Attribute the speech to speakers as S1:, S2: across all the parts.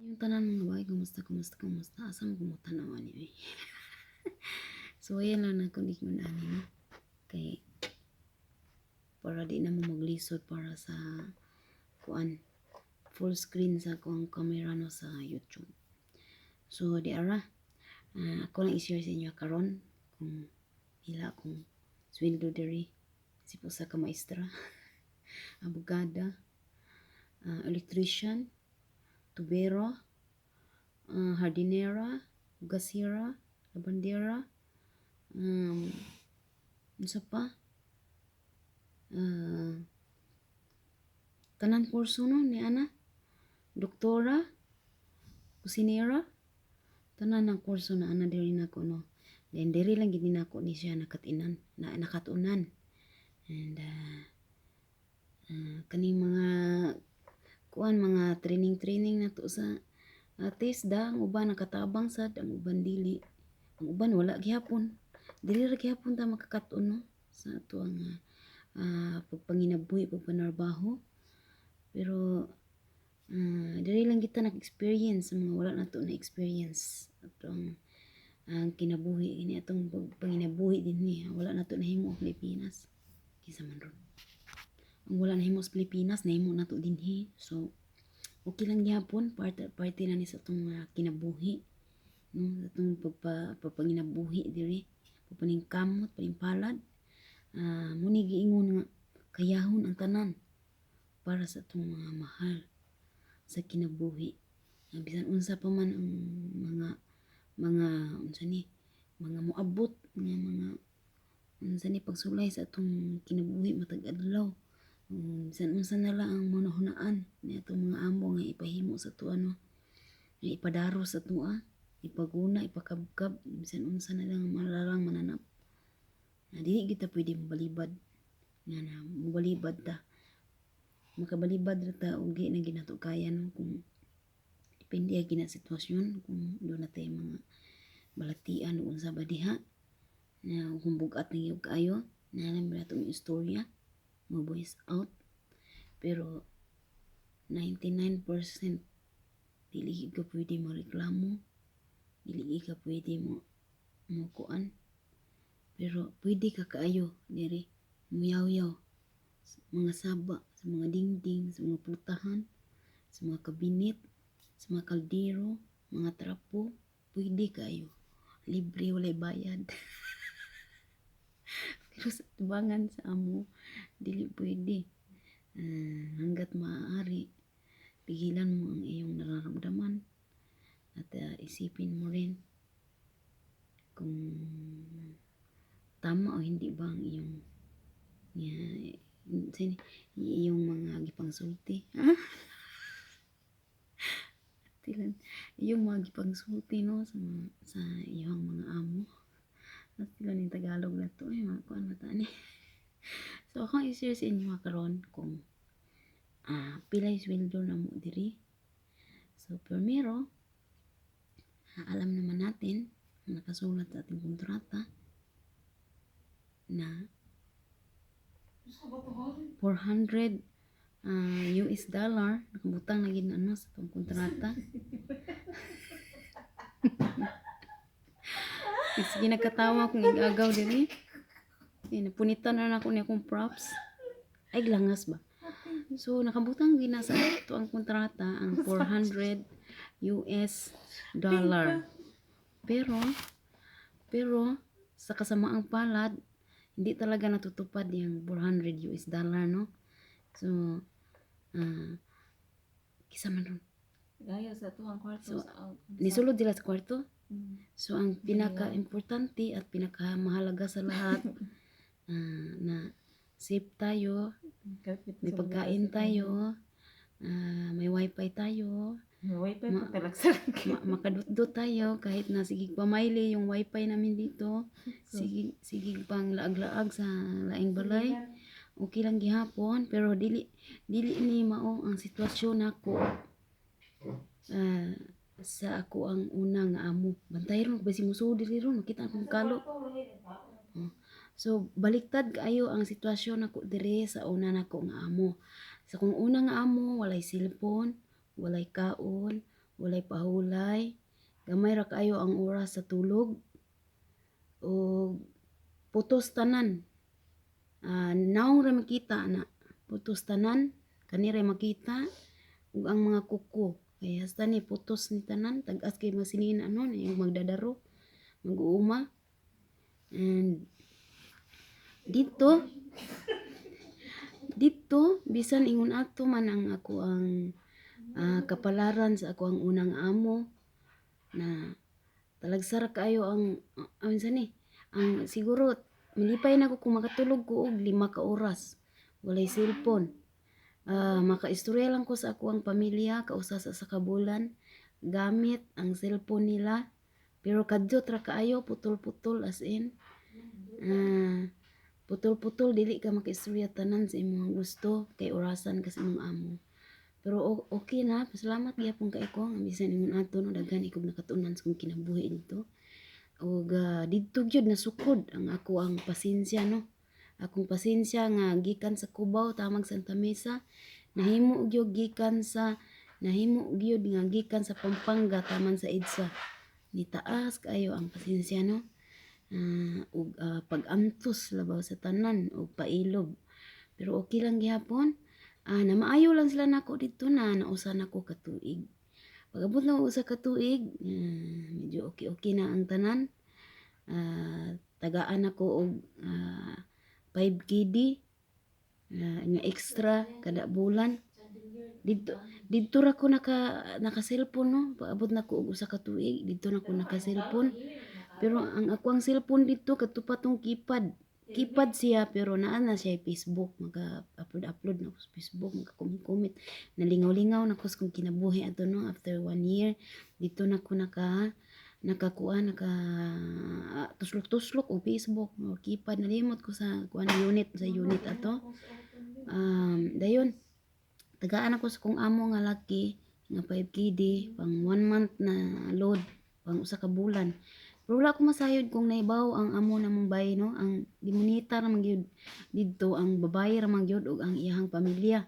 S1: Yung tanan, mga bay, kumusta, kumusta, kumusta? Asa mo kumutanaw ani oy? So ayan lang na kundi mo ani, no? Kay para di na mo maglisod para sa kuan, full screen sa akong camera, no, sa YouTube. So di ara, ako lang i-share sa inyo karon kung pila akong sweldo diri si usa ka maestra, abogada, electrician, tubero, hardinera, gasira, labandera, unsa pa? Tanan kurso, no, ni ana, doktora, kusinera, tanan ang kurso na ana diri nako, no. Then diri lang gid nako ni siya nakatinan na nakatunan. And kaning mga kuan, mga training training nato sa TESDA, ang uban nakatabang sad, ang uban dili, ang uban wala gihapon. Dili ra gihapon ta makakaton, no, sa ato ang pagpanginabuhi, pagpanarbaho, pero diri lang kita nag-experience sa mga wala nato na experience atong ang kinabuhi ini, atong pagpanginabuhi dinhi. Wala nato nahimo ang Pilipinas, kinsa man ron ang wala nahimo sa Pilipinas, nahimo nato dinhi. So okay lang gihapon, parte parte na ni sa atong kinabuhi, no, sa atong pagpanginabuhi diri, pagpaningkamot, paningpalad. Muni giingon nga kayahon ang tanan para sa atong mga mahal sa kinabuhi. Bisan unsa pa man ang mga unsa ni, mga moabot nga mga unsa ni, pagsulay sa atong kinabuhi matag adlaw. Bisan unsa na lang ang manahunaan ni atong mga amo nga ipahimo sa atoa, no, nga ipadaro sa atoa, ipaguna, ipakabkab, bisan unsa na lang ang malalang mananap. Na dili kita pwede mobalibad nga na mobalibad ta. Makabalibad ra ta og di na ginato kaya, no, kung depende ay gina sitwasyon, kung doon na tay mga balatian o unsa ba diha na kung bugat na gyud kaayo na alam ba natong istorya mo voice out. Pero 99% dili gyud ka pwede mo reklamo, dili gyud ka pwede mo mo kuan, pero pwede ka kaayo diri muyaw-yaw sa mga saba, sa mga dingding, sa mga putahan, sa mga kabinet, sa mga kaldero, mga trapo, pwede kaayo, libre, walay bayad. Pero sa tubangan sa amo, dili pwede. Hanggat maaari, pigilan mo ang iyong nararamdaman at isipin mo rin kung tama o hindi ba ang iyong iyong mga gipangsulti. Tilan, iyong mga gipangsulti, no, sa iyong mga amo. Atilan yung Tagalog na to. Ay, mga kuan mata ni. So, akong i-share sa inyo karon kung pila yung sweldo na mo diri. So, primero, alam naman natin, nakasulat sa ating kontrata, na 400 US dollar nakabutang na gid na, ano, sa atong kontrata. Sige, nagkatawa akong igagaw diri. Eh, napunitan na nako ni akong props. Ay, langas ba? So, nakabutang gid na sa ato ang kontrata ang 400 US dollar. Pero, sa kasamaang palad, hindi talaga natutupad yung 400 US dollar, no? So, kisa man ron.
S2: Gaya sa tuwang kwarto
S1: So,
S2: sa
S1: nisulod sila sa kwarto. So, ang pinaka-importante at pinaka-mahalaga sa lahat, na safe tayo, may pagkain tayo, may wifi tayo,
S2: May wifi pa talaga.
S1: Makadutdot tayo kahit na sige pamaili yung wifi namin dito, sige sige pang laag-laag sa laing balay. Okay lang gihapon, pero dili dili ni mao ang sitwasyon nako. Sa ako ang una nga amo. Bantay ron basi musuod diri ron makita akong kalo. Oh. So baliktad kaayo ang sitwasyon nako diri sa una nako nga amo. Sa kung una nga amo, walay cellphone, walay kaon, Walay pahulay, gamay ra kaayo ang oras sa tulog ug putos tanan. Nawong ra makita ana, putos tanan, kani ra makita ug ang mga kuko kay hasta ni putos ni tanan, tag-as kay mga sinina, no, yung magdadaro, mag-uuma. And dito dito bisan ingon ato man ang ako ang kapalaran sa ako ang unang amo na talagsa ra kaayo ang unsa ni ang siguro malipay na ko kung makatulog ko og 5 ka oras, walay cellphone. Makaistorya lang ko sa ako ang pamilya kausa sa ka bulan gamit ang cellphone nila, pero kadyot ra kaayo, putol-putol, as in putol-putol, dili ka makaistorya tanan sa imong gusto kay orasan ka sa imong amo. Pero okay na, pasalamat gyapon kay ko nga bisan ingon ato, no, daghan ikog nakatunan sa akong kinabuhi dito. Ug didto gyud nasukod ang ako ang pasensya, no, akong pasensya nga gikan sa Cubao tamag Santa Mesa nahimo gyud gikan sa nahimo gyud nga gikan sa Pampanga taman sa EDSA. Nitaas kaayo ang pasensya, no, ug pag-antos labaw sa tanan ug pailob. Pero okay lang gihapon, na maayo lang sila nako didto na nausa nako ka tuig. Pag-abot na 1 ka tuig, medyo okay okay na ang tanan. Tagaan ako og 5 KD nga extra kada bulan. Didto didto ra ko naka cellphone, no. Paabot nako og 1 ka tuig, didto na ko naka cellphone. Pero ang ako ang cellphone didto kadto pa tong keypad. Keypad siya pero naa na siya Facebook, maka-upload upload na ko sa Facebook, maka-comment comment. Nalingaw-lingaw na ko sa kong kinabuhi ato, no, after one year. Didto na ko nakakuan, naka tuslok-tuslok og Facebook, no, keypad, nalimot ko sa kuan unit sa unit ato. Dayon tagaan ako sa kong amo nga laki nga 5 KD pang one month na load, pang 1 ka bulan. Pero wala ko masayod kung naibaw ang amo namong bay, no, ang gimonita ra man gyud didto ang babaye ra man gyud ug ang iyahang pamilya,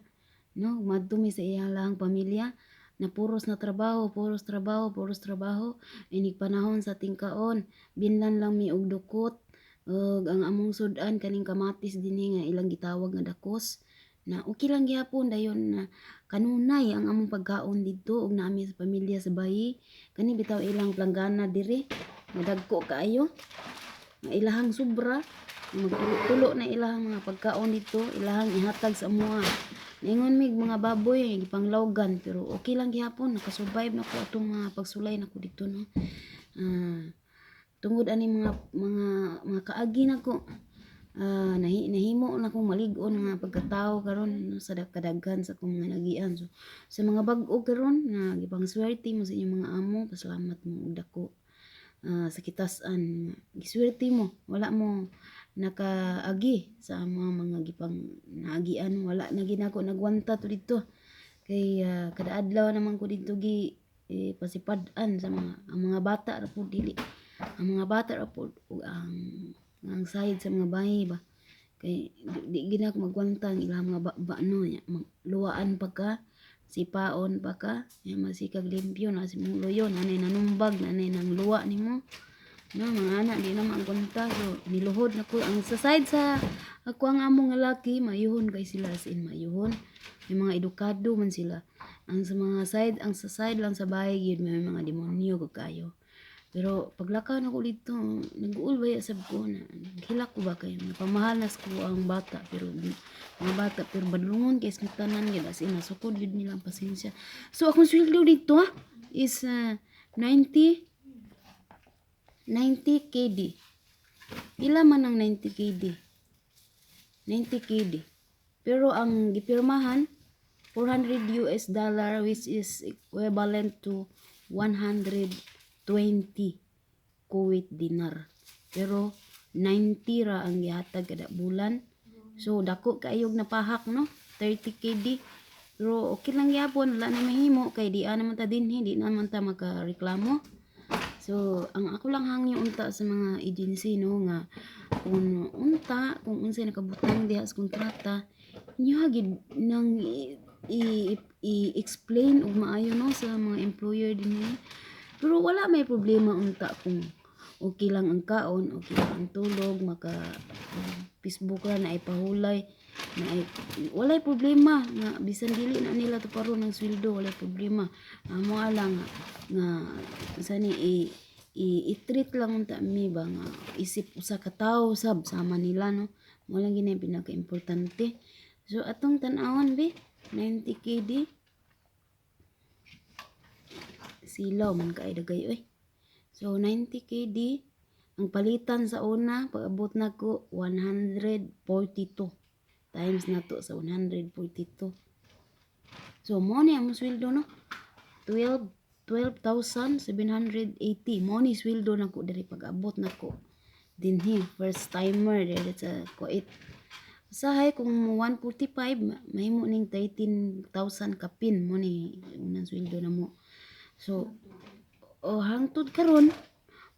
S1: no. Madto mi sa iyahang pamilya na puros na trabaho, puros trabaho, puros trabaho. Inig panahon sa tingkaon, binlan lang mi og dukot ug ang among sud-an kaning kamatis dinhi nga ilang gitawag nga dakos na okay lang gihapon. Dayon na kanunay ang among pagkaon didto ug naa mi sa pamilya sa bayi. Kani bitaw ilang planggana diri nga dagko kaayo nga ilahang sobra, magtulo-tulo na ilahang mga pagkaon dito, ilahang ihatag sa amoa. Ningon mig mga baboy gipanglawgan, pero okay lang gihapon, nakasurvive na ko atong mga pagsulay nako dito, no. Tungod ani mga kaagi nako, nahimo na akong malig-on nga pagkatao karon, no, sa kadaghan sa akong mga nagian. So sa mga bag-o karon nga gipangswerte mo sa inyong mga amo, pasalamat mo og dako sa kitas-an. Giswerte mo, wala mo nakaagi sa mga gipang naagian. Wala na ginako nagwanta to didto kay kada adlaw naman ko didto gi eh, pasipad-an sa mga ang mga bata ra pud, dili ang mga bata ra pud ug ang side sa mga bayi ba, kay di gid nako magwanta ang ilang mga baba, no. Nya luwaan pa ka, sipaon pa ka nya, masikag limpyo na si mong luyo, nanay nanumbag, nanay nang luwa nimo, no, mga anak di na maagwanta. So niluhod na ko. Ang sa side sa ako ang amo nga laki, mayuhon kay sila, as in mayuhon, may mga edukado man sila. Ang sa mga side, ang sa side lang sa bahay gyud may mga demonyo gud kayo. Pero paglakaw nako didto, nag-uol baya sab ko na hilak ko ba kay napamahal na ko ang bata, pero mga bata, pero badlungon kay sa tanan gyud, as in nasukod gyud nila ang pasensya. So akong sweldo dito is 90 90 KD. Pila man ang 90 KD? 90 KD. Pero ang gipirmahan 400 US dollar, which is equivalent to 120 Kuwait dinar. Pero 90 ra ang gihatag kada bulan. So dako kaayog napahak, no? 30 KD. Pero okay lang gyapon, wala na mahimo kay di naman ta dinhi, di naman ta makareklamo. So ang ako lang hangyo unta sa mga agency, no, nga kung unta kung unsay nakabutang diha sa kontrata inyo gid nang i-explain og maayo, no, sa mga employer dinhi. Pero wala may problema unta kung okay lang ang kaon, okay lang ang tulog, maka Facebook ra na pahulay na ay, walay problema nga bisan dili na nila tuparon ang sweldo, walay problema. Amo lang nga, nga sa ni i-treat lang unta mi ba nga isip usa ka tawo sab sama nila, no. Mo lang gini pinaka-importante. So atong tan-awon be, 90 KD, silaw man kay dagay oy. So 90 KD ang palitan sa una pag-abot nako, 142. Times nato sa 142. So mo ni ang sweldo, no, 12 12,780 mo ni sweldo nako diri pag-abot nako dinhi, first timer diri sa Kuwait. Usahay kung 145, mahimo ning 13,000 kapin. Mo ni unang sweldo namo. So oh, hangtod karon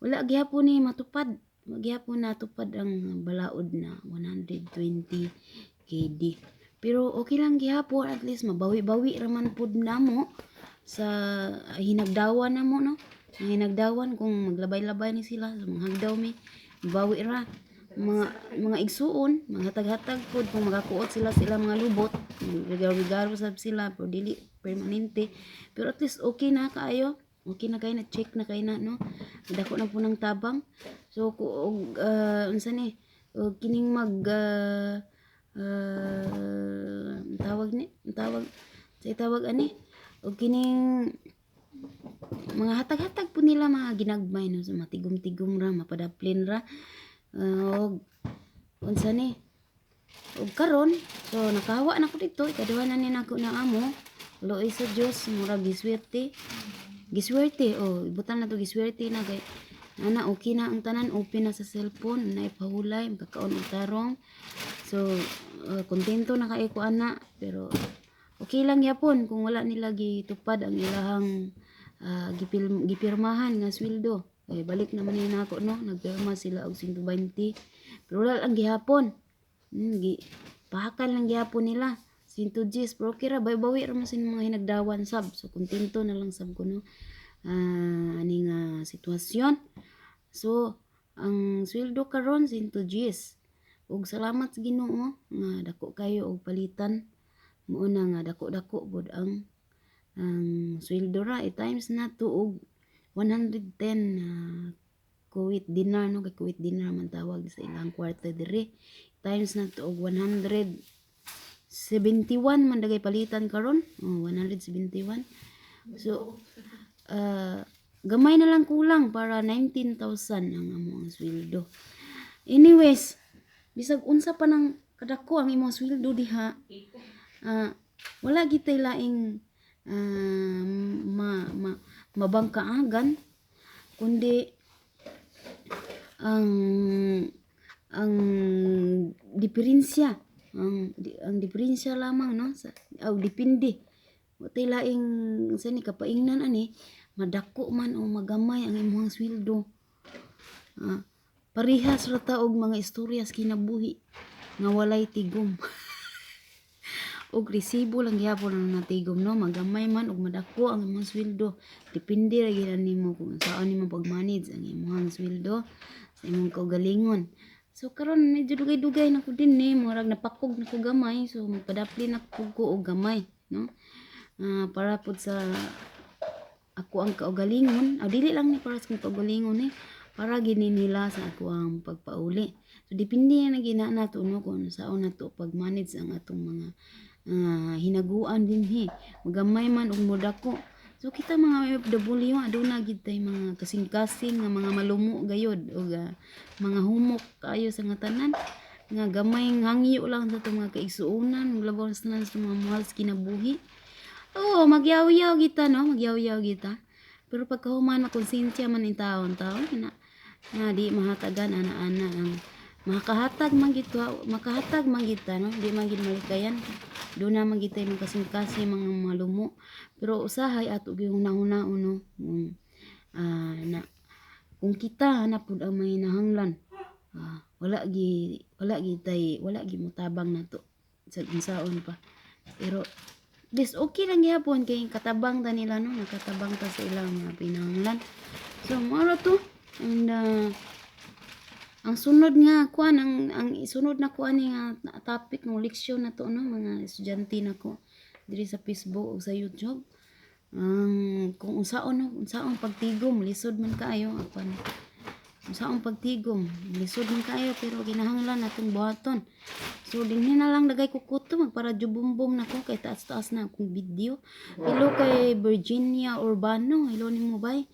S1: wala gihapon ni matupad. Wala gihapon natupad ang balaod na 120 KD. Pero okay lang gihapon, at least mabawi-bawi raman pud namo sa hinagdawan namo, no. Ang hinagdawan kung maglabay-labay ni sila, so manghagdaw mi, bawi ra mga igsuon, mga hatag-hatag pod kung makakuot sila sila mga lubot, regalo-regalo sab sila, pero dili permanente. Pero at least okay na kaayo. Okay na kayo na, check na kayo na, no. Dako na po ng tabang. So og unsa ni, og kining mag tawag ni, tawag sa tawag ani, og kining mga hatag-hatag po nila mga ginagmay, no, so matigom-tigom ra, mapadaplin ra. Og unsa ni, og karon so nakahawa na ko dito, ikaduha na ni nako na amo. Luoy sa Dios, murag giswerte giswerte, oh, ibutan na to, giswerte na kay ana, okay na ang tanan, open na sa cellphone na ipahulay, makakaon og tarong. So kontento na kay ko ana, pero okay lang yapon kung wala nila gitupad ang ilahang gipirmahan nga sweldo. Eh, balik naman ni nako, no, nagpirma sila og 120, pero wala lang gihapon. Gi pahakan lang gihapon nila 110, pero okay ra, bawi ra man sa mga hinagdawan sab. So kontento na lang sab ko, no, ani nga sitwasyon. So ang sweldo karon 110, ug salamat sa Ginoo nga dako kayo og palitan. Mao na nga dako-dako pud ang sweldo ra. I-times na to og 110 Kuwait dinar, no, kay Kuwait dinar man tawag sa ilang kwarta diri. Times na to og 171 man dagay palitan karon, oh, 171. So gamay na lang kulang para 19,000 ang among sweldo. Anyways, bisag unsa pa nang kadako ang imong sweldo diha, wala gitay laing ma, ma mabangkaagan kundi ang diferensya, ang diferensya lamang, no, sa aw depende. Wa tay laing sa ni kapaingnan ani, madako man o magamay ang imong sweldo, parehas ra ta og mga istorya sa kinabuhi nga walay tigom og resibo lang gihapon ang natigom, no. Magamay man og madako ang imong sweldo, depende ra gyud nimo kung saan nimo pag-manage ang imong sweldo sa imong kaugalingon. So karon medyo dugay-dugay na ko din ni, murag napakog na ko gamay, so magpadapli na pud ko og gamay, no, para pud sa ako ang kaugalingon. Aw, dili lang ni para sa akong kaugalingon, eh, para gini nila sa ako ang pagpauli. So depende na gina nato, no, kung saon nato pag-manage ang atong mga hinaguan dinhi, magamay man ug modako. So kita mga OFW, aduna gid tay mga kasing-kasing nga mga malumo gayod ug mga humok kaayo sa nga tanan nga gamay hangyo lang sa atong mga kaigsuonan, labaw sa tanan sa mga mahal sa kinabuhi. Oo, magyaw-yaw kita, no, magyaw-yaw kita. Pero pagkahuman, makonsensya man in taon taon na na di mahatagan ana-ana ang makahatag man gid, makahatag man gid ta, no, di man gid malikayan. Do na man gid tay mga kasing-kasing mga malumo, pero usahay ato gyud hunahuna, no, kung na kung kita na pud ang may nahanglan, wala gi tay wala gi motabang nato sa unsaon pa. Pero Least okay lang gihapon kay katabang ta nila, no, nakatabang ta sa ilang mga pinahanglan. So mao ra to. And ang sunod nga kuan, ang isunod na kuan ni nga topic ng leksyon na to, no, mga estudyante nako diri sa Facebook ug sa YouTube, ang kung unsaon, no, unsaon pagtigom. Lisod man kaayo apan unsaon pagtigom, lisod man kaayo, pero kinahanglan natong buhaton. So dinhi na lang dagay kukuto, magpara bumbong nako kay taas-taas na akong video. Hello kay Virginia Urbano, hello nimo bay.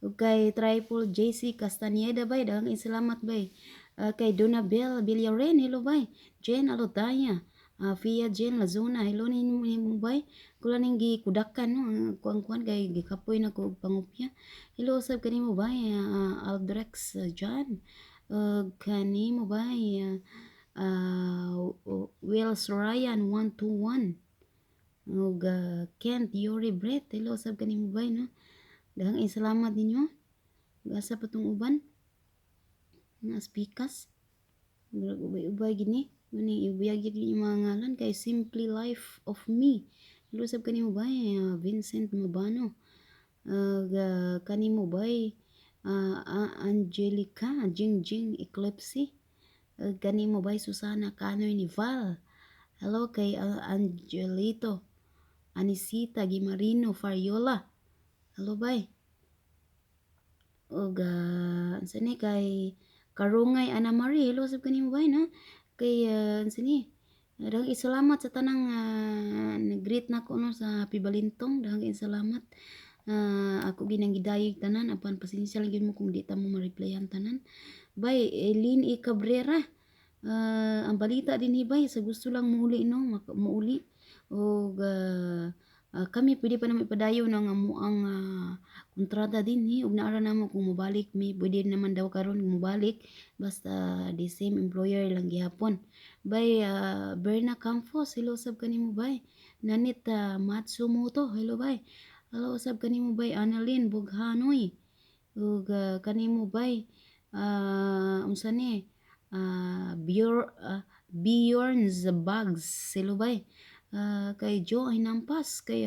S1: Ug kay Triple JC Castaneda bay, daghang salamat bay. Kay Donabel Villaren, hello bay. Jen Alotaya, Fia Jen Lazona, hello nimo nimo bay. Kula ning gikudakan, no, ang kuan-kuan kay gikapoy na ko og pangupya. Hello usab kanimo bay, Aldrex John. Ug kanimo bay, Wells Ryan 121 ug Kent Yuri Brett, hello usab kanimo bay, no. Daghang salamat ninyo. Ug asa pa tong uban nga speakers, murag ubay-ubay gini mani ibuyag gyud yung mga ngalan. Kay Simply Life of Me, hello sab kanimo bay. Vincent Mabano, kanimo bay, Angelica Jing Jing Eclipse, kanimo bay, Susana Canoy ni Val. Hello kay Angelito Anisita Gimarino Fariola, hello bay. Ug unsa ni, kay Karungay Ana Marie, hello sab kanimo bay, no. Kay unsa ni, daghang salamat sa tanang nag-greet nako, no, sa Happy Balintong. Daghang salamat. Ako ginang gidayeg tanan apan pasensya lang gyud mo kung di ta mo ma-replyan tanan. Bay Eileen E. Cabrera, ang balita dinhi bay, sa gusto lang muuli, no, muuli og kami pwede pa namo ipadayon ang amuang kontrata dinhi ug naara namo kung mobalik mi, pwede naman daw karon mobalik basta the same employer lang gihapon. Bay Berna Campos, hello sab kanimo bay. Nanita Matsumoto, hello bay. Hello sab kanimo bay, Annalyn Bughanoy. Ug kanimo bay, unsa ni, Bjorn Bugs, hello bay. Kay Joe Hinampas, kay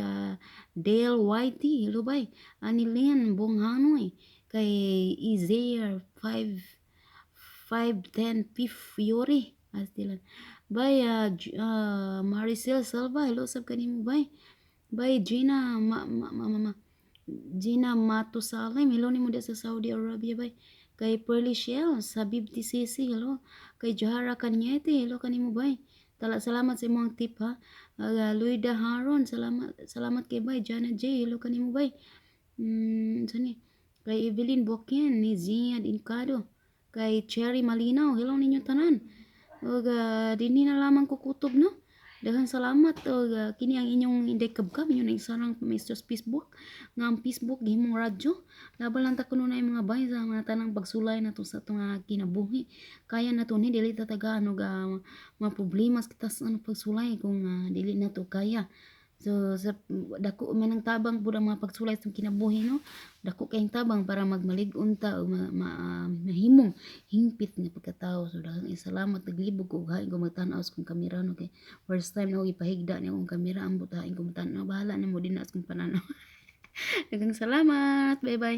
S1: Dale Whitey, hello bay. Anilin Bunghanoy, kay Izair 5 510 P Fiore, astilan. Bay Maricel Salva, hello sab kanimo bay. Bay Gina ma, ma, ma, ma, ma. Gina Matusalem, hello nimo sa Saudi Arabia bay. Kay Pearly Shell sa Habib TCC, hello. Kay Johara Cañete, hello kanimo bay. Tala salamat sa imong tip ha. Luida Haron, salamat salamat kay bay. Jana J, hello kanimo bay. Sani? Kay Evelyn Boquien, ni Ziad Incado, kay Cherry Malinaw, hello ninyo tanan. Ug dinhi na lamang ko kutob, no. Daghang salamat ug kini ang inyong Inday Kabkab, inyong nagsarang Mr. Facebook nga ang Facebook gihimong radyo. Laban lang ta kuno na mga bay sa mga tanang pagsulay nato sa atong kinabuhi. Kaya nato ni, dili ta tagaan og mga problema kita sa ano pagsulay kung dili nato kaya. So sa dako man ang tabang pud ang mga pagsulay sa kinabuhi, no. Dako kayong tabang para magmalig-on ta o mahimong hingpit nga pagkatao. So daghang salamat, naglibog ko hain ko magtan-aw sa kong kamera, no, kay first time na ako ipahigda ni akong kamera, ambot hain ko magtan-aw, bahala na mo dinha sa kong pananaw. Daghang salamat. Bye bye.